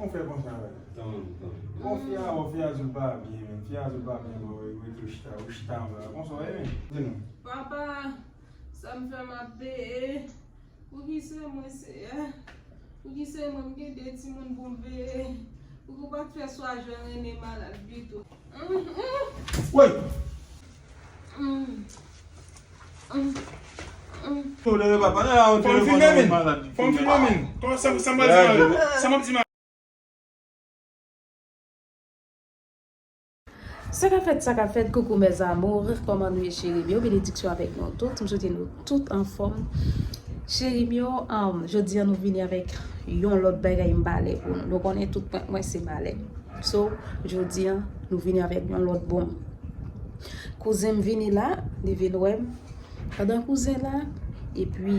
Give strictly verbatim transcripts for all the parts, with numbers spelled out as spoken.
Ou fè konsa avè l. Tann, tann. Bon, fi a, bon, fi a di l pa byen, men. Fi a di l pa byen, bon, ou rete ou chita, ou chita anba. Konsa w ye, men. Di nou. Papa, sa m fè m ap peye? Poukisa mwen, Seyè? Poukisa mwen, m gen de timoun pou m veye? Poukisa w pa t fè swa Jean René malad pito? Woy! Fò m filme, men. Fò m filme, men. Kòman sa, sa m ap di mal? Sa m ap di mal? Sa k ap fèt, sa k ap fèt, coucou mes amours, kòman nou ye cheri m yo, benediksyon avèk nou tout, m swete nou tout anfòm. Cheri m yo, um, jodi a nou vini avèk yon lòt bagay m pale pou nou. Nou konnen tout prank mwen se malè. So, jodi a nou vini avèk yon lòt bon. Kouzen m vini la, li vin wè m. Pandan kouzen la, epi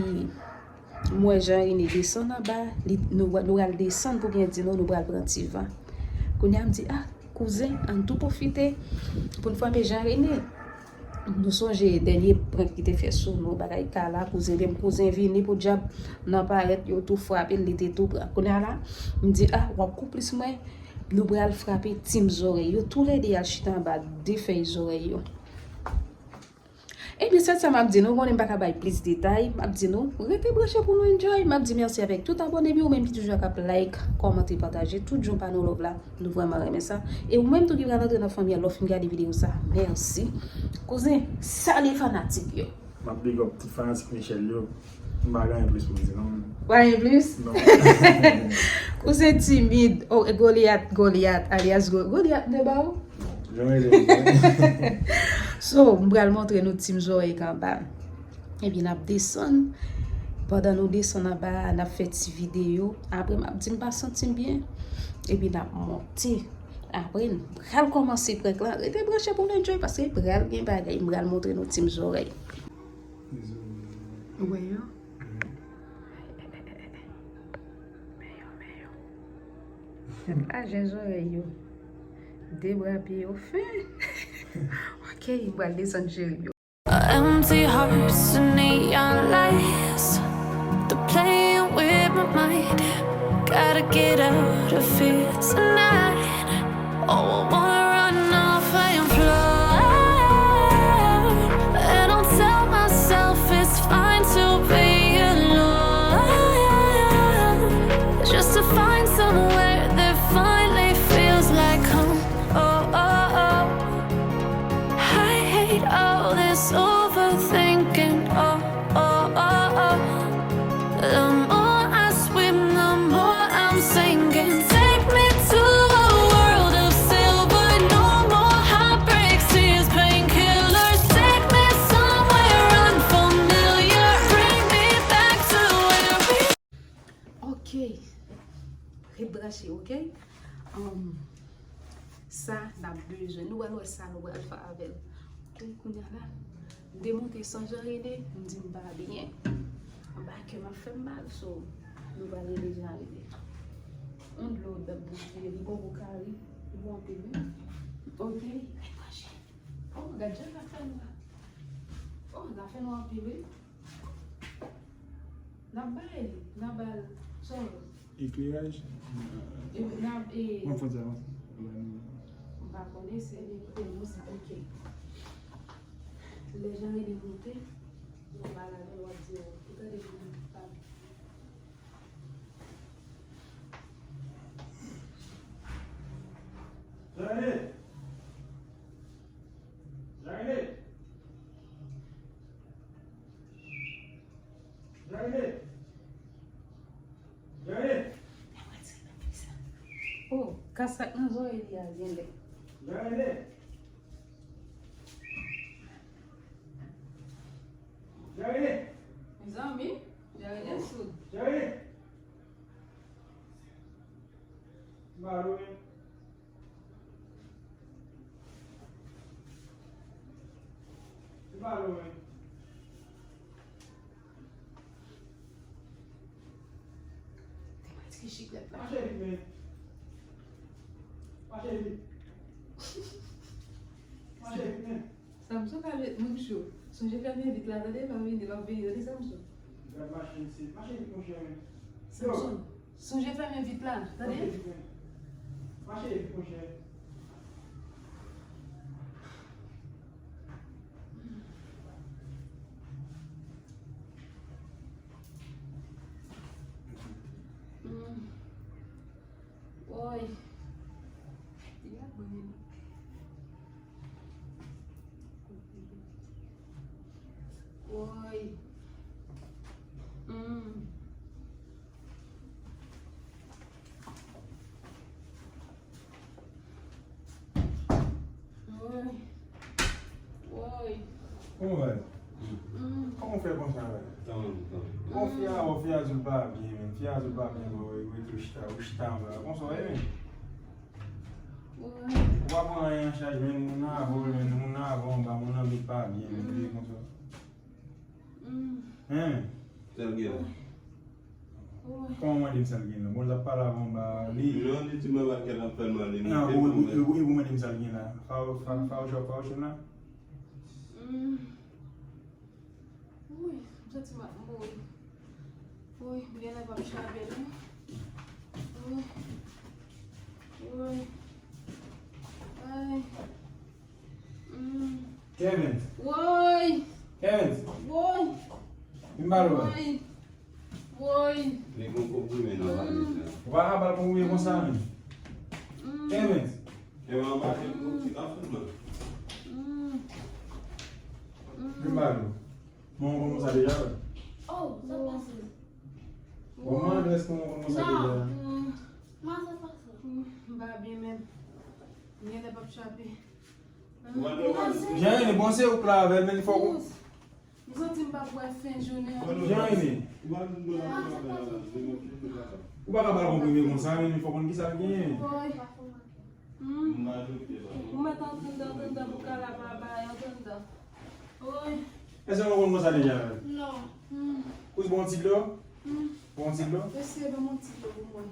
M wè Jean René desann anba, li, nou, nou pral desann pou byen di nou, nou pral pran ti van. Kounye a m di, ah, kouzen, ann tou pwofite pou n frape Jean René. Nou sonje dènye prank ki te fè sou nou, bagay Kala, kouzen, lè m kouzen vini podyab nan parèt, yo tou frape l, li te tou pran. Kounye a la, m di, ah, w ap konplis mwen, nou pral frape tim zòrèy yo. Toulède al chita anba de fèy zòrèy yo. Ebyen, sèl sa m ap di nou, konnen m pa ka bay plis detay, m ap di nou, rete branche pou nou enjoy. M ap di mèsi avèk tout abòne m yo, ou menm ki toujou ap like, kòmante, pataje, tout jan pa nou love la, nou vrèman renmen sa. E ou menm tou ki pral antre nan fanmi a, lè w fin gade videyo sa, mèsi. Kouzen, salye fanatik yo. M ap big up tout fanatik Michel yo. M pa gen anyen plis pou m di, non. Pa gen plis? Non. Kouzen timid. Oh, e Goliath, Goliath, alias Go-, Goliath de ba ou? Non, jan rele m. So, m pral montre nou tim zòrèy k anba. Epi n ap desann. Pandan nou desann anba a, n ap fè ti videyo. Apre, m ap di m pa santi m byen. Epi n ap monte. Apre, n pral kòmanse prank lan. Rete branche pou n enjoy paske pral gen bagay. M pral montre nou tim zòrèy. Ou wè yo? Men yo, men yo. Tèt laje zòrèy yo. De bra pye yo fen. Ok, m pral desann cheri m yo. Empty hearts and neon lights. They're playing with my mind. Gotta get out of here tonight. Oh, I wanna run off and fly. And I'll tell myself it's fine to be alone. Just to find somewhere that finally feels like home. Oh, oh, oh. I hate all this overthinking. Oh, oh, oh, oh. The more I swim, the more I'm sinking. Take me to a world of silver. No more heartbreaks, tears, painkillers. Take me somewhere unfamiliar. Bring me back to where we Ok. Ret branche, ok? Um, sa n ap bezwen. Nou pral wè sa nou pral fè avè l. Ok, kounye a la, m te monte san Jean René, m di m pa byen. Anba kè m ap fè m mal, so, nou pral rele Jean René. Yon dlo bèt bouch li ye, li poko kari, li bon anpil, wi. Ok, ret branche. Oh, gad jan zafè nou la. Oh, zafè nou anpil, wi. N ap bay li, n ap ba l, so, ekleraj? E, n ap, e, mwen fon sa, mwen fon sa. M pa konnen se li, kote nou sa, ok. Lè Jean René monte, nou pale avè l, w ap di, ou tande, m pa. Jean René! Jean René! Jean René! Jean René! Oh, kasak nan zòrèy li a, genlè. Jean René! Jean René! Mezanmi, Jean René soud. Jean René! Malo, men. Se pa lwen. Te mwen di ki chiklet la. Mache vit, men. Mache vit. Mache vit, men. Samson ka ret moun cho. Sonje fèmen vit la, tande, pa vini, pa vini, tande, Samson. Gad machin isit. Mache vit, monchè, men. Samson. Sonje fèmen vit la, tande? Mache vit, men. Mache, monchè. Woy. Woy. Woy. Woy. Kòman w fè konsa la? Bon, fi a, bon, fi a di l pa byen, men. Fi a di l pa byen, bon, ou rete ou chita, ou chita anba. Konsa w ye, men. Ou pa pran anyen an chaj, men. Moun nan avè w, men. Moun nan avè w anba, moun nan vin pa byen, men. Li konsa. Hein? Sa l gen la? Kòman w mande m sa l gen la? Bon, l ap pale avè w anba, li. Non, li di mwen pa kè l ap fè l mal, li monte pou mwen. E pou mande m sa l gen la. Faw, faw, faw, faw, faw, la. Wi, m santi m ap mouri. Wi, m genlè p ap chape non. Wi. Wi. Ay. Kevens. Woy. Kevens. Woy. Vin ba l wè. Woy. Woy. Li gon konprime nan valiz la. Ou pa ka ba l konprime konsa menm. Kevens. Kevens anba tèt ou ti ka fout mwen. Vin ba l wè. Mwen konn konsa deja wè. Oh, sa pase. Bon, mwen adrès mwen konn konsa deja. Kòman sa pase? M pa byen menm. M genlè p ap chape. Jeremy, bon, se ou k la avè l, men fòk ou. M santi m p ap wè fen jounen an. Jeremy. Ou pa ka ba l konprime konsa, men fòk konn kisa l genyen. Woy. Ou mèt antre anndan, antre anndan pou kala pa bay, antre anndan. Woy. Èske ou konn konsa deja? Non. Ou bon ti dlo? Bon ti dlo? Eseye ban m yon ti dlo pou mwen.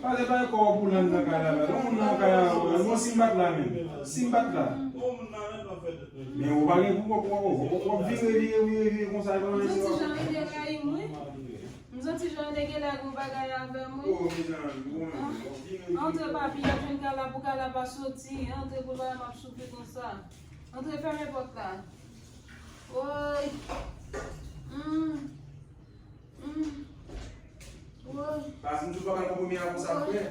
Pale bay kò w pou lann nan kay la, non, moun nan kay la, non, si m pa t la menm. Si m pa t la. Men ou pa gen pou w, w ap vire, vire, vire, vire konsa, e pa nan mesye w. M santi jan Rene rayi m, wi. M santi jan Rene gen lè gon bagay avè m, wi. Oh, mezanmi, w ap vire, vire. Antre, papi, y ap jwenn kala pou kala pa soti. Antre, pou bagay m ap soufri konsa. Antre, fèmen pòt la. Woy. Woy. Pas m di w pa ba l konprime a konsa, frè.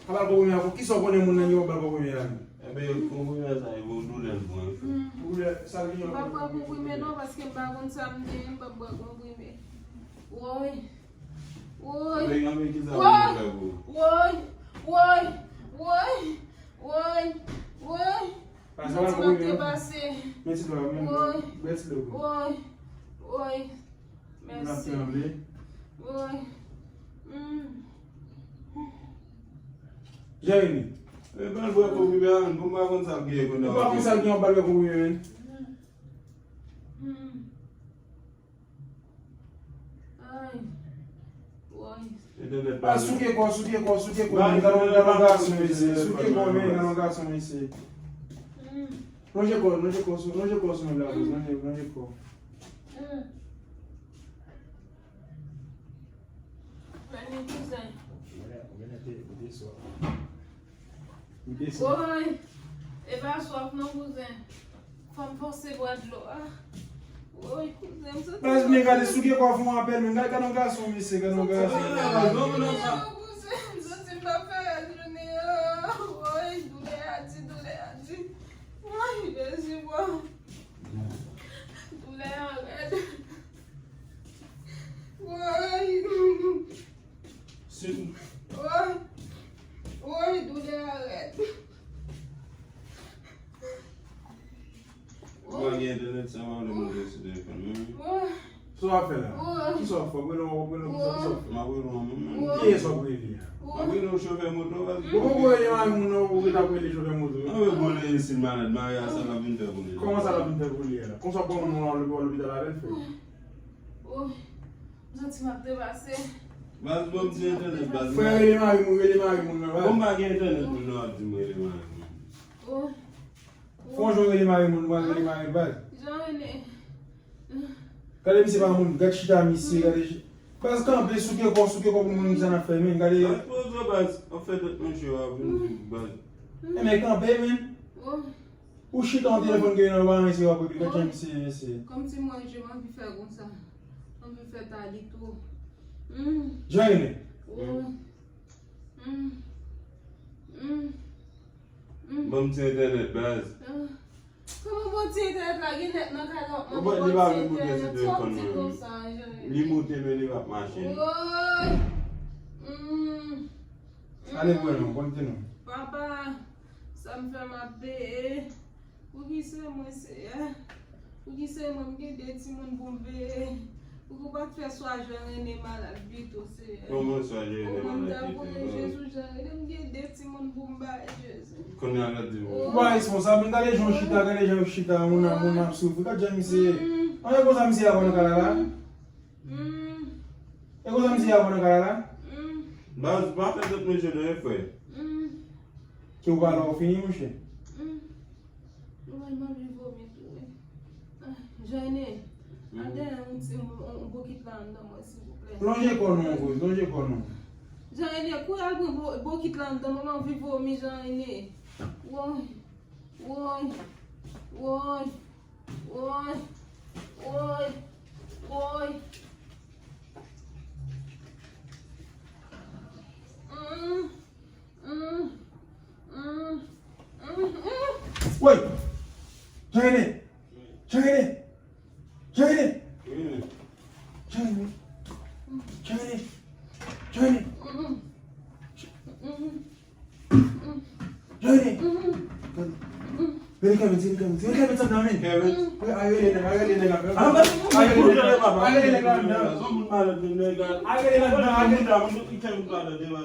Pa ba l konprime a, kisa w konnen moun nan gen w pa ba l konprime a? Enben, konprime a sa, e bon doulè l pran. Doulè, sa l gen. M p ap pran konprime non, paske m pa konn sa m genyen, m p ap pran konprime. Woy. Woy. Woy, anben, kisa w vle fè pou ou? Woy. Woy. Woy. Woy. Woy. Pas m pa ba l konprime a. Mèsi dlo, mèsi dlo. Woy. Woy. Mèsi. Woy. Jeremy. E, ba l bwè konprime a, menm, pou m pa konn sa l gen kounye a. Ou pa konn sa l gen, w ba l bwè konprime, menm. Ay. Woy. Entènèt pa. A, souke kò, souke kò, souke kò, men, nan yon gason, mesye. Souke kò, men, nan yon gason, mesye. Lonje kò, lonje kò sou, lonje kò sou mèb la, lonje, lonje kò. Mwen ni kouzen. Ou te swa. Ou te swa. Woy, e pa swaf non, kouzen. Fò m fòse bwè dlo a. Woy, kouzen, m santi. Pas men gade, souke kò fè yon apèl, men gade, gade yon gason, mesye, gade yon gason. Non, non, non, non. Kouzen, m santi m pa fè rèd jounen an. Woy, doulè a di, doulè a di. Ay, Jezi, bon. Doulè an rèd. Woy. Woy. Woy, doulè an rèd. Ou pa gen entènèt, sa w ap vle montre sou telefòn nan. Woy. Sa w ap fè la? Kisa w ap fè? Ou rele w, ou rele w, kisa, kisa w ap fè? M ap rele w an menm. Kiyès w ap rele a? M ap rele w chofè moto, paske. Ou poko rele mari moun nan, ou ret ap rele chofè moto. Anben bon, lè Esil malad, Maria, sa l ap vin fè pou li la? Kòman sa l ap vin fè pou li a la? Konsa w pran moun nan w al lopital avè l, frè? Woy. M santi m ap trepase. Baz, ban m ti entènèt, baz. Frè, rele mari moun, rele mari moun nan, baz. Bon, m pa gen entènèt, moun nan ap di m rele mari moun. Woy. Fò w jwenn rele mari moun, mwen rele mari baz. Jan rele. Gade misye pa moun, gad chita misye, gade chi-, Baz, kanpe, souke kò, souke kò pou moun sa n ap fè, men, gade. Baz, poze, baz. An fè tèt manje w ap vin di baz. Enben, kanpe, men. Ou chita yon telefòn ke nan ba mesye w ap regle, gad jan misye, mesye. Kòmsi mwen, j anvi fè konsa. Anvi fè tali tou. Jan Rene. Ban m ti entènèt, baz. Kòman bon ti entènèt la? Gen nèt nan kay la, w ap mande bon ti entènèt. Sa w di konsa, Jan Rene? Li moute, men li p ap mache, non. Woy! Ale, pran non, kontinye. Papa, sa m fè m ap peye. Poukisa mwen, Seyè? Poukisa mwen, m gen de timoun pou m veye? Poukisa w pa t fè swa Jan Rene malad pito, Seyè? Kòman swa Jan Rene malad pito? O mwen, ta konnen Jezi, Jan Rene, m gen de timoun pou m bay, Jezi. Kounye a l ap di w. Ou pa responsab, men gade jan w chita, gade jan w chita, moun ap, moun ap soufri. Gad jan misye. An, e konsa misye ap nan kay la? E konsa misye ap nan kay la? Baz, pa fè tèt manje non, frè. Ke ou pale, ou fini, monchè. Ou wè, m anvi vomi tou, wi. Ah, Jan Rene, al dèyè yon ti, yon, yon bokit la anndan mwen, silvouplè. Lonje kò nou, wi, lonje kò nou. Jan Rene, kouri al pran bo-, bokit la anndan mwen, m anvi vomi, Jan Rene. Woy, woy, woy, woy, woy, woy. Mm. Woy! Jan Rene! Jan Rene! Jan Rene! Jan Rene! Jan Rene! Jan Rene! Jan Rene! Rele Kevin, rele Kevin, rele Kevin sa nan men. Kevin. Wi, al rele nèg, al rele nèg la. Al rele nèg la, al rele nèg la. Zon moun malad, nèg la. Al rele nèg la, al rele nèg la.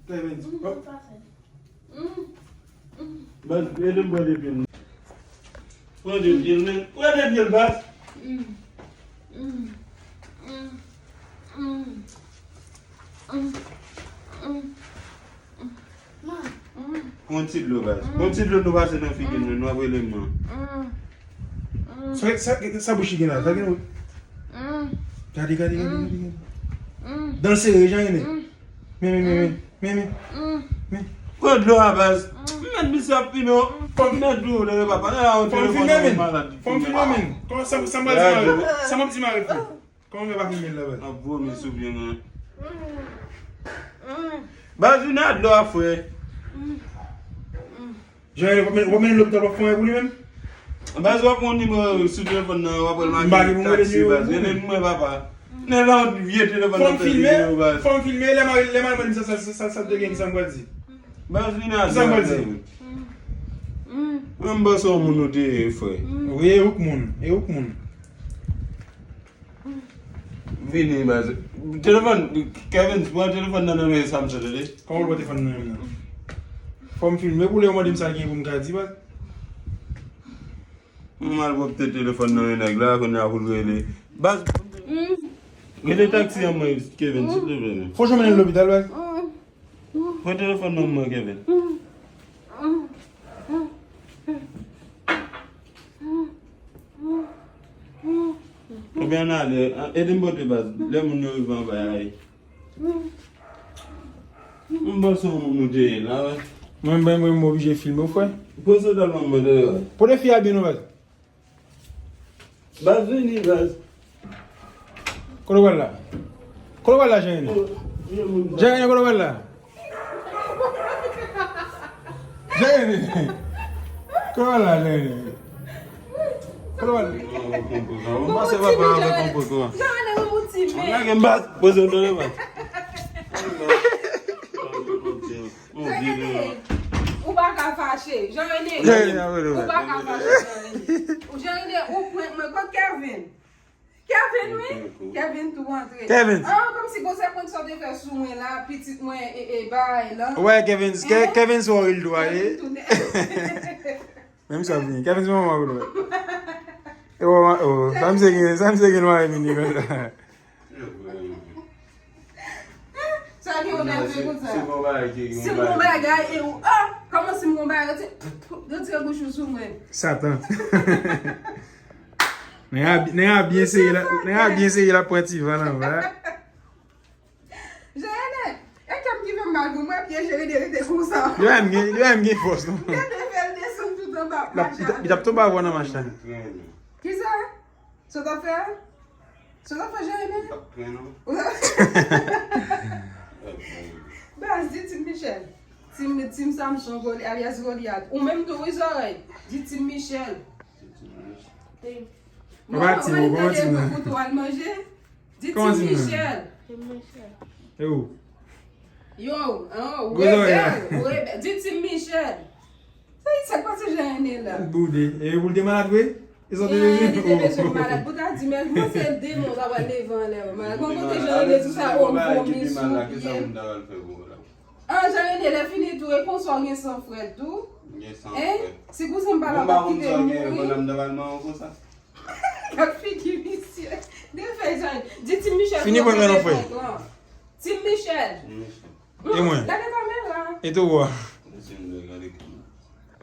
Kevin. Baz, ede m pran de pye m. Pran de pye l, men. Pran de pye l, baz. Pran ti dlo, baz. Pran ti dlo, nou pase nan figi m, nou ap rele m nan. Sa, sa, sa bouch li gen la? Sa gen, wi. Gade, gade, gade, gade, gade. Dan sere, jan li ye. Men, men, men, men, men, men, men. Pran dlo a, baz. M mèt misye ap filme w. Fò m filme dlo, lè papa. Nan la, yon telefòn nan men malad. Fò m filme, men. Kòman sa, sa m pral di mari? Sa m ap di mari, frè? Kòman m fè pa filme l la, baz? M ap vomi sou pye m, non. Baz, vin ak dlo a, frè. Jan, ou pa mennen l lopital, w ap fè yon pou li menm? Baz, w ap pran nimewo sou telefòn nan, w ap al make taksi, baz. Rele mwen, papa. Nan la, yon vye telefòn nan fè videyo, baz. Fò m filme, lè m al, lè m al mande sa, sa, sa, sa, sa te gen, sa m pral di. Baz, vin a sa m pral di. Mwen, m panse yon moun ou te ye, frè. Wi, e ou k moun, e ou k moun. Vini, baz. Telefòn, Kevin, pran telefòn nan nan men Samson, tande? Kòman w pran telefòn nan men m nan? Fò m filme pou lè yo mande m sa gen pou m ka di, baz. Mwen mal pran telefòn nan men nèg la, kounye a pou l rele. Baz, rele taksi an mwen, Kevin, silvouplè. Fò w jwenn mennen l lopital, baz. Pran telefòn nan mwen, Kevin. Ebyen, ann ale, ede m pote baz. Lè moun yo rive anba a, e. M panse yon moun nou te ye la, wi. Mwen, mwen, mwen, m oblije filme w, frè. Poze w tèlman mwen te ye. Pote fi a byen, non, baz. Baz, vini, baz. Kote w pral la? Kote w pral la, Jean René? Jean René, kote w pral la? Jean René. Kote w pral la, Jean René? Kote w pral la? Mwen panse papa avèk yon poko. Jean René, mwen motive. Lage m baz, poze w tande, baz. Ou pa ka fache. Jean René, ou pa ka fache, Jean René. Jean René, ou prank mwen. Kot Kevin? Kevin, wi. Kevin tou antre. Kevin. Ah, kòmsi gon sèl prank sa w te fè sou mwen la, pitit mwen, e, e, bay la. Wè, Kevin, Kevin se yon ril tou a ye. Menm sa vini. Kevin se manman ou, wè. E wè, sa misye gen, sa misye gen mari vini konsa. Sa gen yon nèg konsa. Si m gon bagay, e ou, ah, kòman si m gon bagay, retire, retire bouch ou sou mwen. Satan. Nèg a byen seri la, nèg a byen seri la pran ti van nan vwa. Jerene, e kè m ki fè m mal pou mwen, pye Jerene rete konsa. Yo menm gen, yo menm gen fòs non. Gade fè l desann tout anba. Li t ap tonbe avè w nan machin. Kisa? Sa w t ap fè? Sa w t ap fè Jerene? M t ap pran non. Baz, di Team Michel. Team, Team Samson, Goli-, alias Goliath. Ou menm tou wi zòrèy. Di Team Michel. Di Team Michel. Ou pa Team, ou pa Team non. Ou al manje. Di Team Michel. Team Michel. E ou? Yo, an, ou rebèl, ou rebèl. Di Team Michel. Sa, sa k pase Jerene la? Boude. E pou l te malad vre? E sa te bezwen? Li te bezwen malad. Pou ta di, men mwen se demon sa pral leve anlè mwen. Malad. Mwen kote Jerene di sa, o, m vomi sou pye m. An, Jerene, lè fini tou, e konsa w gen san frèt tou? Gen san frèt. Si kouzen m pa la, w ap kite m mouri. Gad figi misye. Gen fè Jerene. Di Team Michel. Fini pran nan frè. Team Michel. E mwen? Gade kamera. E toro a?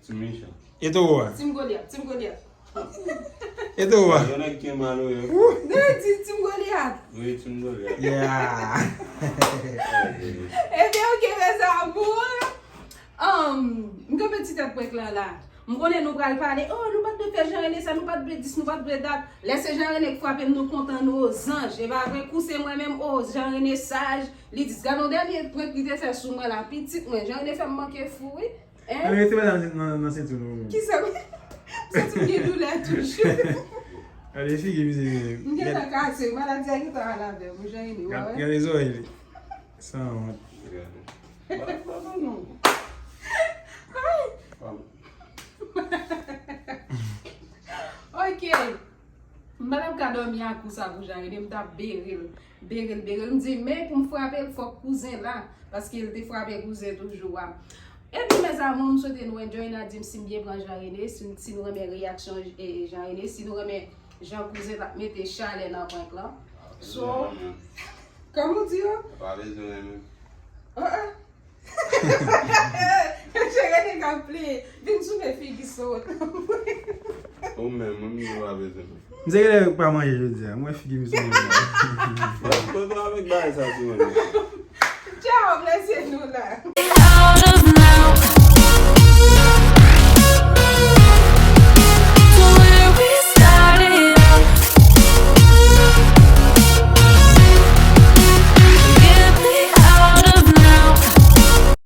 Team Michel. E toro a? Team Goliath, Team Goliath. E toro a? Yon nèg ki mal ou ye. Nèg di Team Goliath. Wi, Team Goliath. Yeah. Ebyen, ok, mes amours. Um, m kanpe ti tèt prank lan la. M konnen nou pral pale, oh, nou pa t dwe fè Jean René sa, nou pa t dwe dis, nou pa t dwe dat. Lè se Jean René k frape m, nou kontan, nou ozanj. E pa vre, kou se mwen menm, oh, Jean René saj. Li dis, gad yon dènye prank li te fè sou mwen la, pitit mwen. Jean René fè m manke fou, wi. Hein? An rete madanm nan, nan senti w non. Kisa? M santi m gen doulè toujou. Gade figi misye. M gentan kase, maladi a gentan al avè m, Jean René, w wè. Gade zòrèy li. Sanwont. Gade. Ay. Ok. M pa t ap ka dòmi a kou sa pou Jean René, m t ap bere l, bere l, bere l. M di, men pou m frape l, fòk kouzen la, paske l te frape kouzen toujou a. Epi, mes amours, m swete nou enjoy, n a di m si m byen pran Jean René, si, si nou renmen reyaksyon, eh, Jean René, si nou renmen jan kouzen t ap mete chalè nan prank lan. So, kòman w di yo? Pa bezwen renmen. Ah, ah. Jean René k ap plenyen. Vin souke figi sot. Ou menm, mwen menm pa bezwen. M se genlè pa manje jodi a. Mwen figi m sou manje. Mwen kontan avèk bagay sa sou mwen. Tchao, blese nou la.